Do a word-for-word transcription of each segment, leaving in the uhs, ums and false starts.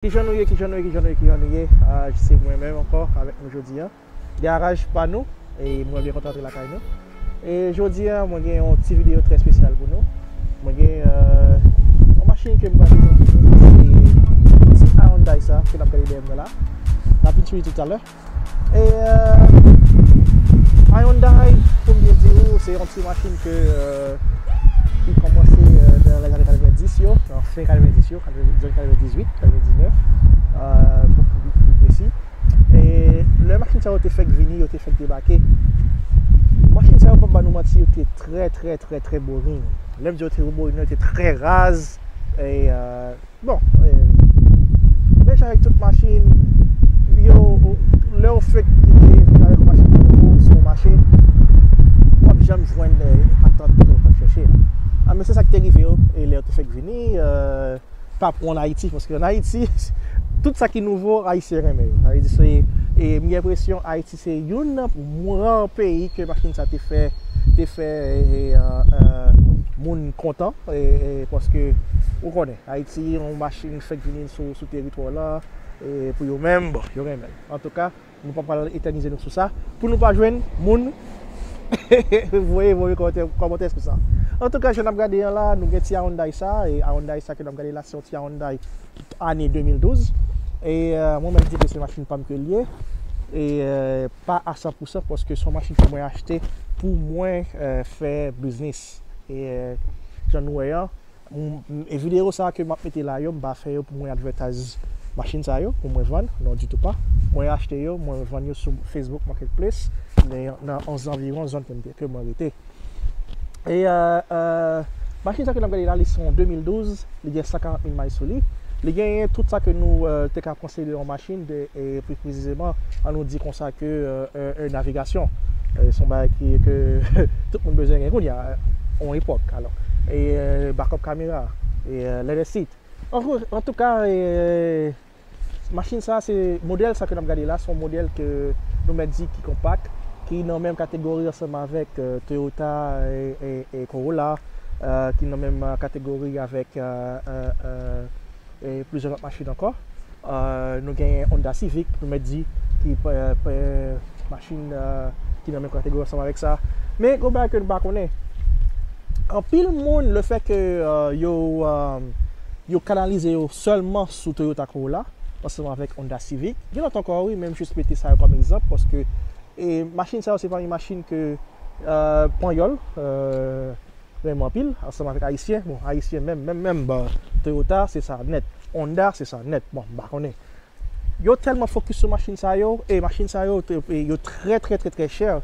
Kijan nou ye, kijan nou ye, kijan nou ye, kijan nou ye? Ah, se mwen menm ankò avèk nou jodi a. Garaj pa nou, e mwen byen kontan antre lakay nou. E jodi a, mwen gen yon ti videyo trè espesyal pou nou. Mwen gen euh, yon machin ke m pral prezante nou, se ti Hyundai sa, ke n ap gade dèyè m nan la. N ap vin sou li toutalè. E euh, Hyundai, pou m byen di w, se yon ti machin ke euh, ki kòmanse euh, nan lè zane katrevenndis yo, nan fen katrevenndis yo, zòn katrevendizuit, katrevendiznèf, euh, pou, pou, pou pi presi. E lè machin sa yo te fèk vini, yo te fèk debake, machin sa yo, pa ba nou manti, yo te trè, trè, trè, trè boring. Lè m di yo te boring, yo te trè raz. E euh, bon, e, men jan avèk tout machin, yo, lè w fèk kite vin avèk yon machin ki nouvo sou yon mache, w ap janm jwenn e, atant ke w t ap chèche a. Ah, men se sa k te rive yo, e lè yo te fèk vini, euh, pa pou ann Ayiti, paske ann Ayiti, tout sa ki nouvo, Ayisyen renmen yo. Sa vle di se, e, m gen enpresyon Ayiti se youn nan ra peyi ke machin sa te fè, te fè e, e, euh, euh, moun kontan, e, e, paske ou konnen, Ayiti, yon machin fèk vini sou, sou teritwa w la, e, pou yo menm, bon, yo renmen l. Antouka, nou pa pral etènize nou sou sa. Pou nou pa jwenn moun voye voye kòmantè, kòmantè sou sa. Antouka, jan n ap gade an la, nou gen ti Hyundai sa, e Hyundai sa ke n ap gade la, se yon ti Hyundai ane de mil douz. E euh, mwen menm di ke se machin pa m ke l ye. E euh, pa a san pou san, paske se yon machin ke mwen achte pou mwen euh, fè biznis. E euh, jan nou wè an, m- m- e videyo sa ke m ap mete la yo, m pa fè yo pou mwen advertise machin sa yo, pou mwen vann, non ditou pa. Mwen achte yo, mwen vann yo sou Facebook Marketplace, nan, nan yon zanviwon zòn ke m te, ke mwen rete. E euh, euh, machin sa ke n ap gade la, li se yon de mil douz, li gen san karant mil miles sou li. Li genyen tout sa ke nou euh, te ka panse de yon machin, de, e pi presizeman, an nou di konsa ke euh, euh, euh, navigasyon. E se yon bagay ki, ke tout moun bezwen gen kounye a, yon epòk, alò. E euh, backup kamera, e euh, leather seat. An, antouka, e, machin sa, se modèl sa ke n ap gade la, se yon modèl ke nou mèt di ki konpak, ki nan menm kategori ansanm avèk euh, Toyota e, e, e Corolla, euh, ki nan menm euh, kategori avèk euh, euh, euh, e plizyè lòt machin ankò. Euh, nou gen Honda Civic, nou mèt di, ki pe- pe- machin euh, ki nan menm kategori ansanm avèk sa. Men, gon bagay ke nou pa konnen. Anpil moun, lefètke euh, yo, euh, yo kanalize yo sèlman sou Toyota Corolla, ansanm avèk Honda Civic. Gen lòt ankò, wi, men m jis mete sa yo kòm egzanp, paske e machin sa yo, se pami machin ke euh, Panyòl euh, renmen anpil, ansanm avèk Ayisyen. Bon, Ayisyen menm, menm, menm, ba, Toyota, se sa nèt. Honda, se sa nèt. Bon, m pa konnen. Yo tèlman fokis sou machin sa yo, e machin sa yo, te- e yo trè, trè, trè, trè chè.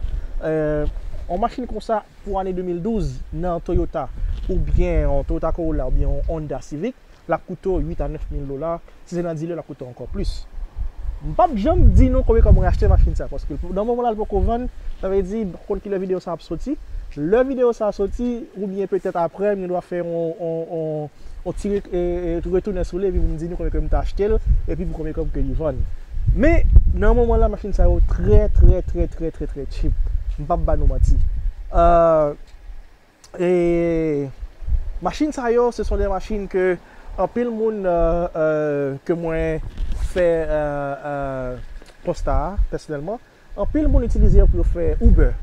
Euh, yon machin konsa, pou ane de mil douz, nan Toyota, oubyen yon Toyota Corolla, oubyen yon Honda Civic, l ap koute w uit a nèf mil dola. Si se nan dealer, l ap koute w ankò plis. M p ap janm di nou konbyen kòb mwen achte machin sa, paske nan moman la, l poko vann. Sa vle di, m pa konn kilè videyo sa ap soti. Lè videyo sa soti, oubyen petèt aprè, m gen dwa fè yon, yon, yon, yon ti re- e- e- retounen sou li, epi pou m di nou konbyen ke m t achte l, epi pou konbyen kòb ke li vann. Men, nan moman la, machin sa yo trè, trè, trè, trè, trè, trè cheap. M p ap ba nou manti. Euh, E machin sa yo, se son de machin ke anpil moun euh, euh, ke mwen fè euh, euh, konsta a, pèsonèlman. Anpil moun itilize yo pou yo fè Uber,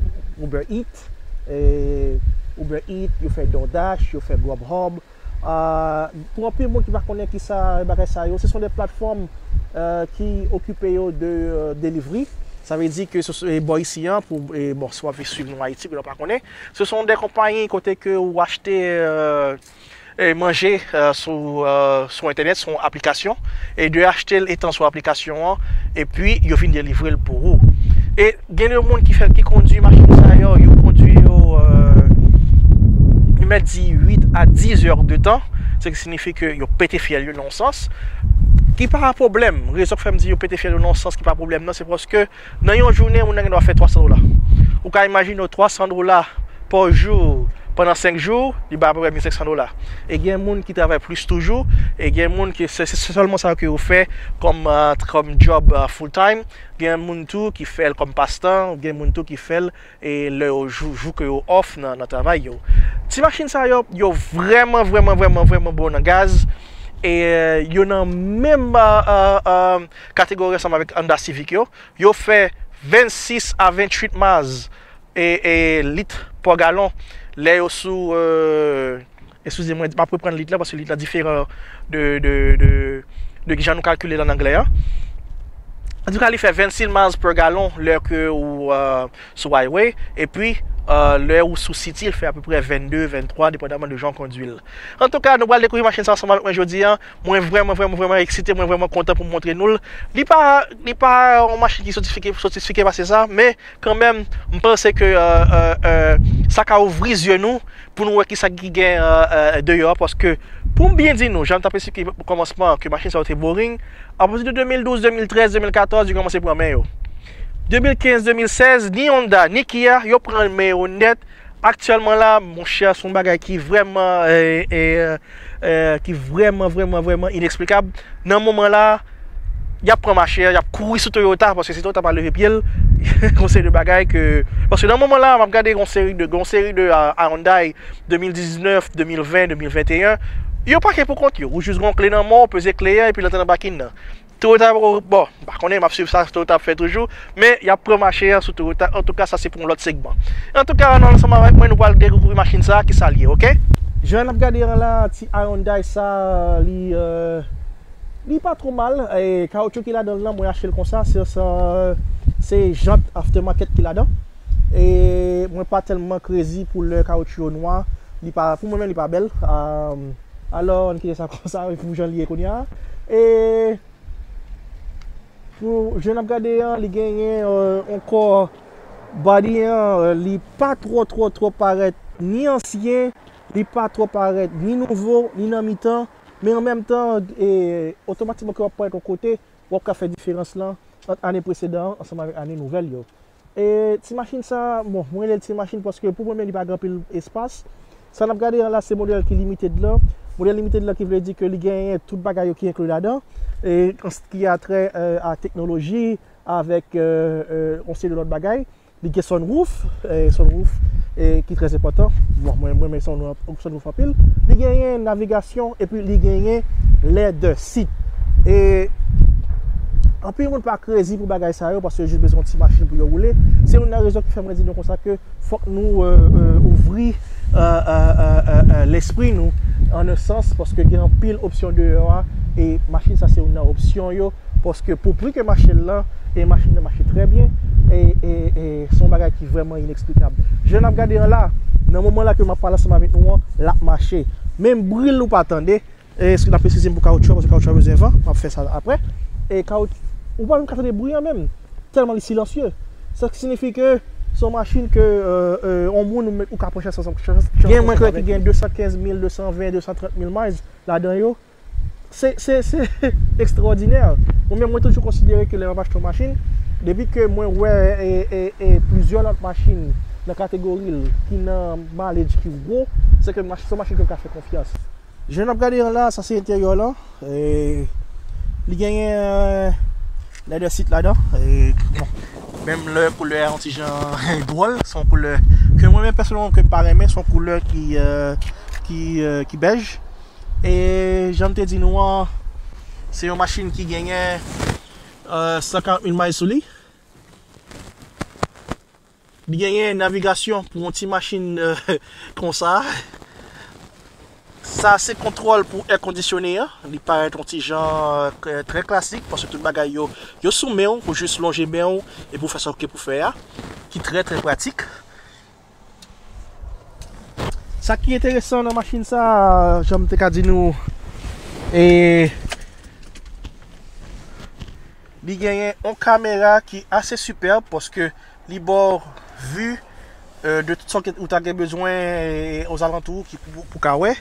Uber Eats, e Uber Eats, yo fè DoorDash, yo fè Grubhub. Ah, pou anpil moun ki pa konnen kisa bagay sa yo, se son de platfòm euh, ki okipe yo de euh, delivery. Sa vle di ke se- e bò isi an, pou e, bon, si w ap swiv nou Ayiti, ke nou pa konnen, se son de konpayi kote ke ou achte euh, e manje euh, sou euh, sou entènèt, sou yon aplikasyon, e de achte l etan sou aplikasyon an, epi yo vin delivre l pou ou. E gen de moun ki fè ki kondwi machin sa yo, yo kondwi yo euh, nou mèt di uit a diz è de tan, se ki siyifi ke yo pete fyèl yo nan yon sans, ki pa pwoblèm. Rezon k fè m di yo pete fyèl yo nan yon sans ki pa pwoblèm nan, se paske nan yon jounen, moun nan gen dwa fè twa san dola. Ou ka imajine w, twa san dola pa jou pandan senk jou, li bay apepre mil senk san dola. E gen moun ki travay plis toujou, e gen moun ki se, se, se sèlman sa ke yo fè kòm euh, kòm job euh, full time. Gen moun tou ki fè l kòm pastan, gen moun tou ki fè l e lè yo jou, jou ke yo off nan, nan travay yo. Ti machin sa yo, yo vrèman, vrèman, vrèman, vrèman bon nan gaz. e, e, yo nan menm, e, e, e, kategori ansanm avèk Honda Civic yo. Yo fè vennsis a venntuit miles, e, e, lit pa galon lè yo sou, e, eskize mwen, m ap reprann lit la paske lit la diferan de, de, de, de kijan nou kalkile l an anglè an. Antouka, li fè vennsis miles per gallon lè ke ou, e, sou highway, epi, e, lè ou sou city, l fè apeprè vennde, venntwa, depandaman de jan w kondwi l. Antouka, nou pral dekouvri machin sa ansanm avèk mwen jodi a. Mwen vrèman, vrèman, vrèman eksite, mwen vrèman kontan pou m montre nou l. Li pa, li pa yon machin ki sotifike, sotifike pase sa, men kanmenm, m panse ke, e, e, e, sa ka ouvri zye nou pou nou wè kisa ki gen, e, e, deyò a, paske pou m byen di nou, jan m t ap esplike o kòmansman ke machin sa yo te boring, apati de de mil douz, de mil trèz, de mil katòz, yo kòmanse pran men yo. De mil kenz, de mil sèz, ni Honda, ni Kia, yo pran men yo nèt. Aktyèlman la, monchè, se yon bagay ki vrèman, e, e, e, ki vrèman, vrèman, vrèman ineksplikab. Nan moman la, y ap pran mache, y ap kouri sou Toyota, paske se Toyota pa leve pye l. Yon seri de bagay ke, paske nan moman la, m ap gade yon seri de, yon seri de, a, a Hyundai de mil diznèf, de mil ven, de mil venteyen, yo pake pou kont yo. Ou jis gen yon kle nan men w, peze kle a, epi l antre nan pakin nan. Toyota, bon, m pa konnen, m ap swiv sa Toyota ap fè toujou, men y ap pran mache a sou Toyota. Antouka, sa se pou yon lòt segman. Antouka, ann ansanm avèk mwen, nou pral dekouvri machin sa, kisa l ye, oke? Jan n ap gade an la, ti Hyundai sa, li, e, li pa twò mal. E, kawoutchou ki ladan l lan, mwen achte l konsa, se, se, se jant aftermarket ki ladan. E mwen pa tèlman krezi pou lè kawoutchou yo nwa. Li pa, pou mwen menm, li pa bèl. A, alò, ann kite sa konsa, pou jan l ye kounye a. E pou jan n ap gade an, li genyen, e, ankò body an, e, li pa twò, twò, twò parèt ni ansyen, li pa twò parèt ni nouvo, ni nan mitan, men an menm tan, e, otomatikman ke w ap parèt yon kote, w ap ka fè diferans lan ant ane presedan an ansanm avèk ane nouvèl yo. E ti machin sa, bon, mwen rele l ti machin paske pou mwen menm li pa gen anpil espas. Sa n ap gade an la, se modèl ki limited lan. Modèl limited lan ki vle di ke li genyen tout bagay yo ki enkli ladan. E an s-, ki a trè, e, a teknoloji, avèk, e, e, yon seri de lòt bagay. Li gen sunroof, e, sunroof, e, ki trè enpòtan. Bon, mwen, mwen renmen sunroof, sunroof anpil. Li genyen navigasyon, epi li genyen leather seat. E anpil moun pa krezi pou bagay sa yo, paske yo jis bezwen yon ti machin pou yo woule. Se youn nan rezon ki fè mwen di nou konsa ke fòk nou, e, e, ouvri, e, e, e, e, e, lespri nou, an un sans, paske gen anpil opsyon deyò a, e machin sa se youn nan opsyon yo, paske pou pri ke mache l lan, e machin nan mache trè byen, e, e, e se yon bagay ki vrèman ineksplikab. Jan n ap gade an la, nan moman la ke m ap pale ansanm avèk nou an, l ap mache. Menm bri l ou pa tande, e, n ap eskize m pou kawoutchou an, paske kawoutchou an bezwen van, m ap fè sa aprè. E kawout-, ou pa menm ka tande bri an menm, tèlman li silansye. Sa ki siyifi ke se yon machin ke, e, e, yon moun ou, ou ka pran chans ansanm, chans, chans ansanm avèk li. Gen mwen kwè ki gen de san kenz mil, de san ven, de san trant mil miles ladan yo. Se, se, se ekstraòdinè. Mwen menm, mwen toujou konsidere ke lè m ap achte yon machin, depi ke mwen wè, e, e, e, plizyè lòt machin nan kategori l ki nan mileage ki wo, se ke mach-, se yon machin ke m ka fè konfyans. Jan n ap gade an la, sa se enteryè lan. E, li genyen, e, leather seat ladan. E, bon, menm lè koulè a yon ti jan dwòl, se yon koulè ke mwen menm pèsonèlman ke m pa renmen, se yon koulè ki, e, ki, e, ki bèj. E jan m te di nou an, se yon machin ki genyen, e, san karant mil miles sou li. Li genyen navigasyon pou yon ti machin, e, konsa. Sa se kontwòl pou air conditionné an. Li parèt yon ti jan, e, trè klasik, paske tout bagay yo, yo sou men w, ou jis lonje men w epi w fè sa w gen pou fè a, ki trè, trè pratik. Sa ki enteresan nan machin sa, jan m te ka di nou, e, li genyen yon kamera ki ase sipèb, paske li ba w vi, e, de tout sa ke ou ta gen bezwen, e, ozalantou ki pou, pou ka wè.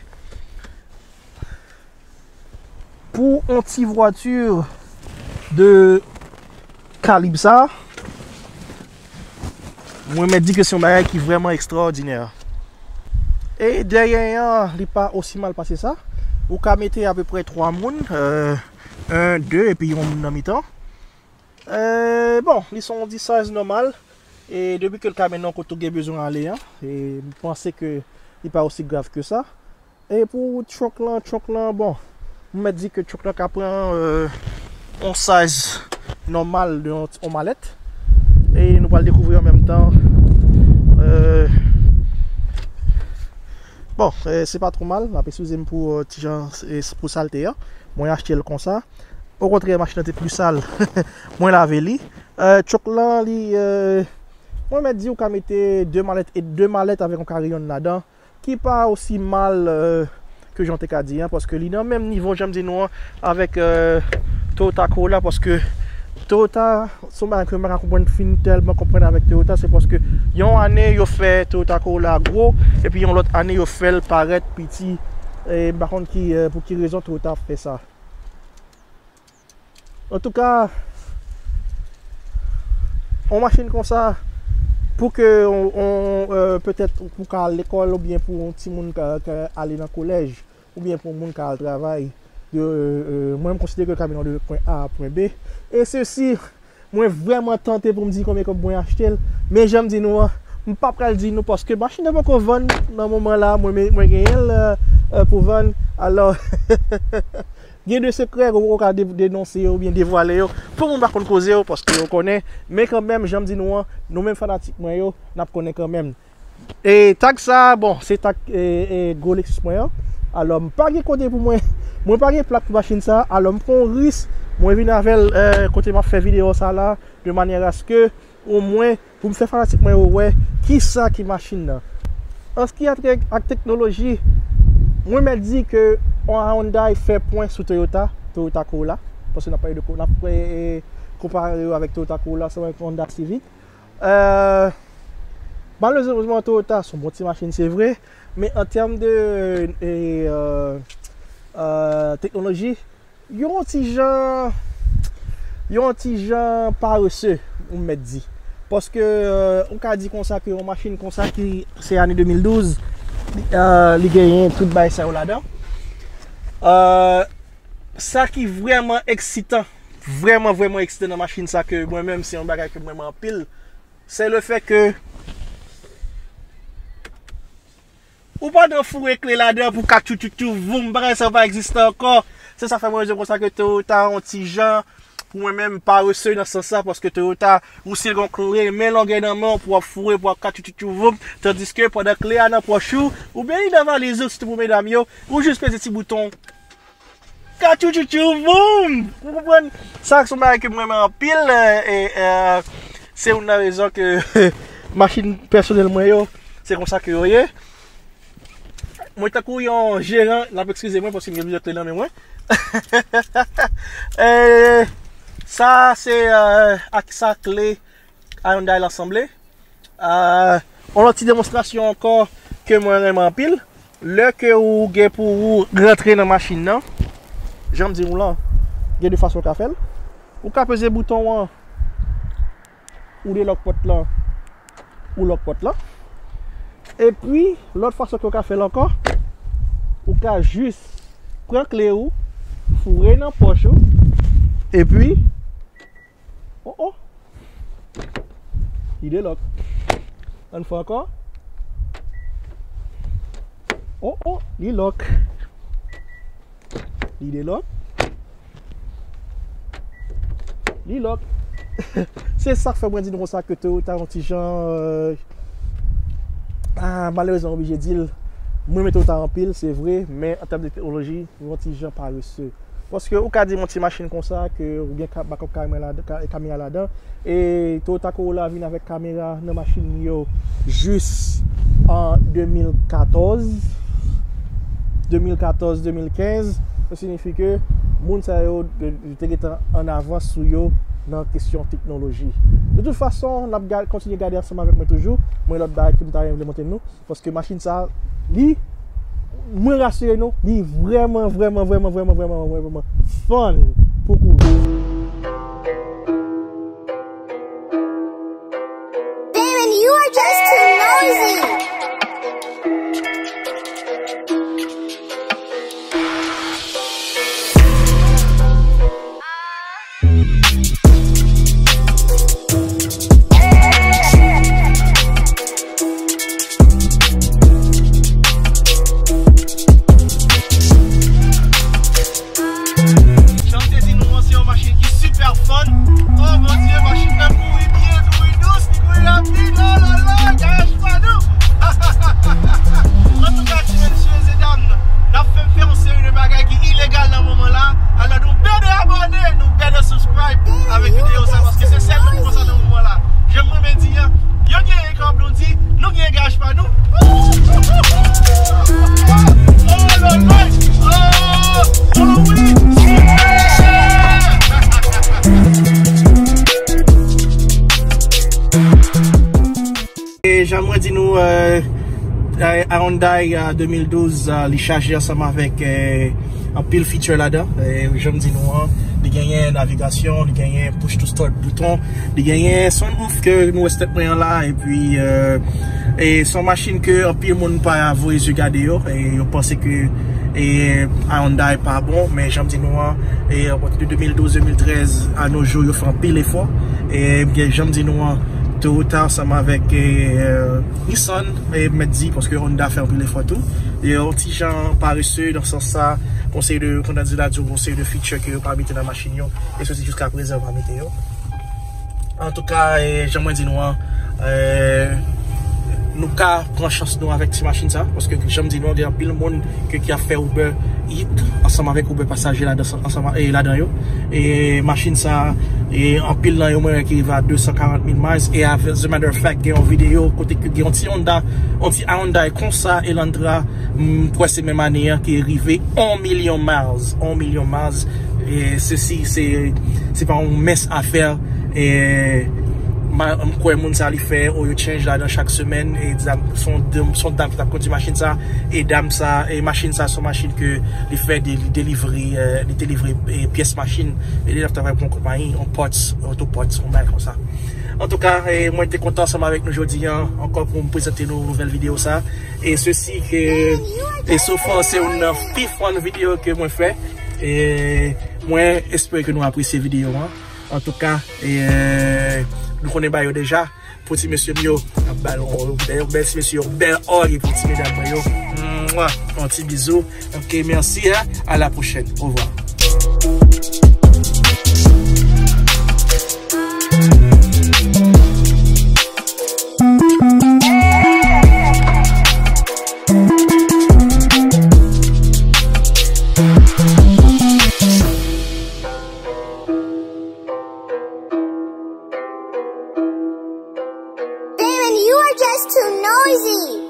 Pou yon ti vwati de kalib sa, mwen mèt di ke se yon bagay ki vrèman ekstraòdinè. E dèyè an, li pa osi mal pase sa. Ou ka mete apeprè twa moun, e, en, de, epi yon moun nan mitan. E, bon, li se yon ti size nòmal. E depi ke l ka mennen w kote w gen bezwen ale an, e m panse ke li pa osi grav ke sa. E pou trunk lan, trunk lan, bon, M mèt di ke tchouk lan ka pran, euh, yon size nòmal de yon, yon malèt. E nou pral dekouvri an menm tan. Euh, bon, euh, se pa twò mal. N ap eskize m pou, euh, ti jan, e pou salte a. Mwen achte l konsa. Okontrè, machin nan te pli sal. Mwen lave li. Euh, tchouk lan, li, euh, mwen mèt di ou ka mete de malèt e de malèt avèk yon kariyonn ladan. Ki pa osi mal, euh, ke jan te ka di an, paske li nan menm nivo, jan m di nou an, avèk, euh, Toyota Corolla, paske Toyota, se yon bagay ke m pa ka konprann, fin tèlman konprann avèk Toyota, se paske yon ane yo fè Toyota Corolla gwo, epi yon lòt ane yo fè l parèt piti, e m pa konn ki, euh, pou ki rezon Toyota ap fè sa. Antouka, yon machin konsa, pou ke on, on, euh, petèt pou ka al lekòl oubyen pou yon timoun ka, ka ale nan kolèj, oubyen pou yon moun ka al travay, de, euh, mwen, m konsidere ke l ka mennen w de pwen A a pwen B. E sesi, mwen vrèman tante pou m di konbyen kòb mwen achte l, men jan m di nou an, m pa pral di nou paske machin nan poko vann nan moman la, mwen, mwen genyen l, euh, euh, pou vann. Alò, gen de sekrè ke w poko ka de-, denonse yo oubyen devwale yo pou moun pa konn koze yo, paske yo konnen. Men kanmenm, jan m di nou an, nou menm fanatik mwen yo, n ap konnen kanmenm. E tag sa, bon, se tag, e, e, gwo Lexus mwen an. Alò, m pa gen kote pou mwen, mwen pa gen plak pou machin sa. Alò, m pran yon risk, mwen vin avè l, e, kote m ap fè videyo sa la, de manyè aske, omwen, pou m fè fanatik mwen yo wè kisa ki machin nan. An se ki a trait ak teknoloji, mwen mèt di ke Hyundai fè pwen sou Toyota, Toyota Corolla, paske n ap pale de ko-, n ap, e, e, konpare yo avèk Toyota Corolla, se avèk Honda Civic. Euh, malerezman, Toyota se yon bon ti machin, se vre, men an tèm de, e, euh, euh, teknoloji, yo yon ti jan, yo yon ti jan parese, ou mèt di. Paske, euh, ou ka di konsa ke yon machin konsa ki se ane de mil douz, euh, li genyen tout bagay sa yo ladan. Euh, sa ki vrèman eksitan, vrèman, vrèman eksitan nan machin sa, ke mwen menm, se yon bagay ke m renmen anpil, se le fè ke ou pa nan foure kle ladan pou katchouchouchou voum, bagay sa pa egziste ankò. Se sa fè mwen rezon konsa ke Toyota yon ti jan, pou mwen menm, parese nan sans sa, paske Toyota, ou si l gen kle, men longè nan men w pou w ap foure, pou w ap katchouchouchou voum, tandiske pandan kle a nan pòch ou, oubyen li nan valiz ou, sitou pou medam yo, ou jis peze ti bouton. Katchouchouchou, voum! Ou konprann? Sa se yon bagay ke mwen renmen anpil, e, e, e, se youn nan rezon ke machin pèsonèl mwen yo, se konsa ke yo ye. Mwen tankou yon jeran, n ap eskize mwen paske m gen plizyè kle nan men mwen. E, sa se, e, ak sa kle Hyundai lan sanble. Ah, yon lòt ti demonstrasyon ankò ke mwen renmen anpil. Lè ke ou gen pou ou rantre nan machin nan, jan m di w lan, gen de fason ou ka fè l. Ou ka peze bouton an, ou delòk pòt lan, ou lòk pòt lan. Epi, lòt fason ke ou ka fè l ankò, ou ka jis pran kle ou, foure nan pòch ou, epi Oh, oh. Li delòk. Ann fè ankò. Oh, oh, li lòk. Li delòk. Li lòk. Se sa k fè mwen di nou konsa ke Toyota yon ti jan, euh, ah, malerezman, oblije di l. Mwen renmen Toyota anpil, se vre, men an tèm de teknoloji, yon ti jan parese. Paske ou ka di m yon ti machin konsa ke ou gen ka-, bakòp kamera ladan, ka-, kamera ladan. E Toyota Corolla vin avèk kamera nan machin yo jis an de mil katòz. De mil katòz, de mil kenz. Sa siyifi ke moun sa yo, yo te gentan an avans sou yo nan kesyon teknoloji. De tout fason, n ap ga-, kontinye gade ansanm avèk mwen toujou. Mwen, lòt bagay ke m ta renmen vle montre nou. Paske machin sa, li, mwen rasire nou, li vrèman, vrèman, vrèman, vrèman, vrèman, vrèman, vrèman fun pou kouri. Damon, you are just too nosy. Subscribe avèk videyo sa, paske se sèl nou ki konsa nan moman la. Jan mwen men di an, yo genyen Car Blondie, nou genyen gaj pa nou. Oh, oh, oh, oh, oh, wi. Yeah. E jan mwen di nou, euh, Hyundai, euh, de mil douz, euh, li chaje ansanm avèk, euh, anpil feature ladan. E jan m di nou an, li genyen navigasyon, li genyen push to start bouton, li genyen sunroof ke nou wè sou tèt mwen an la, epi, euh, e se yon machin ke anpil moun pa voye zye gade yo, e yo panse ke, e, Hyundai pa bon, men jan m di nou an, e, de de mil douz, de mil trèz, a nos jours, yo fè anpil efò, e, jan m di nou an, Toyota ansanm avèk, e, Nissan, e, mèt di, paske Honda fè anpil efò tou. E, yon ti jan parese nan sans sa, konsèy de, kontan di la, di konsèy de feature ke yo pa mete nan machin yo, e soti jiska prezan yo pa mete yo. Antouka, e, jan mwen di nou an, e, nou ka pran chans nou avèk ti machin sa, paske jan m di nou an, gen anpil moun ke, ki ap fè Uber Eats ansanm avèk Uber Pasaje ladan, ansanm, e, ladan yo. E machin sa, e anpil nan yo mwen wè ki rive a de san karant mil miles. E as a matter of fact, gen yon videyo kote ke gen yon ti Honda, yon ti Hyundai konsa, Elantra, m kwè se menm ane an ki rive yon milyon miles. Yon milyon miles. E sesi, se, se pa yon mens afè. E ma-, m kwè moun sa li fè oil change ladan chak semèn. E dam, se yon dam, se yon dam ki t ap kondui machin sa. E dam sa, e machin sa, se yon machin ke li fè de, li delivre, e, li delivre, e, pyès machin. E li t ap travay pou yon konpayi, yon parts, auto parts, yon bagay konsa. Antouka, e, mwen te kontan ansanm avèk nou jodi an, ankò pou m prezante nou nouvèl videyo sa. E sesi ke, e so far se youn nan pi fun videyo ke mwen fè. E mwen espere ke nou apresye videyo an. Antouka, e, nou konnen bagay yo deja. Pou ti mesye m yo, n ap ba l yon bèl, yon bèl ti mesye, yon bèl òg, epi ti medam mwen yo. Mwa, yon ti bizou. Ok, mèsi, a, a la pwochèn. Au revoir. Damon, you are just too noisy.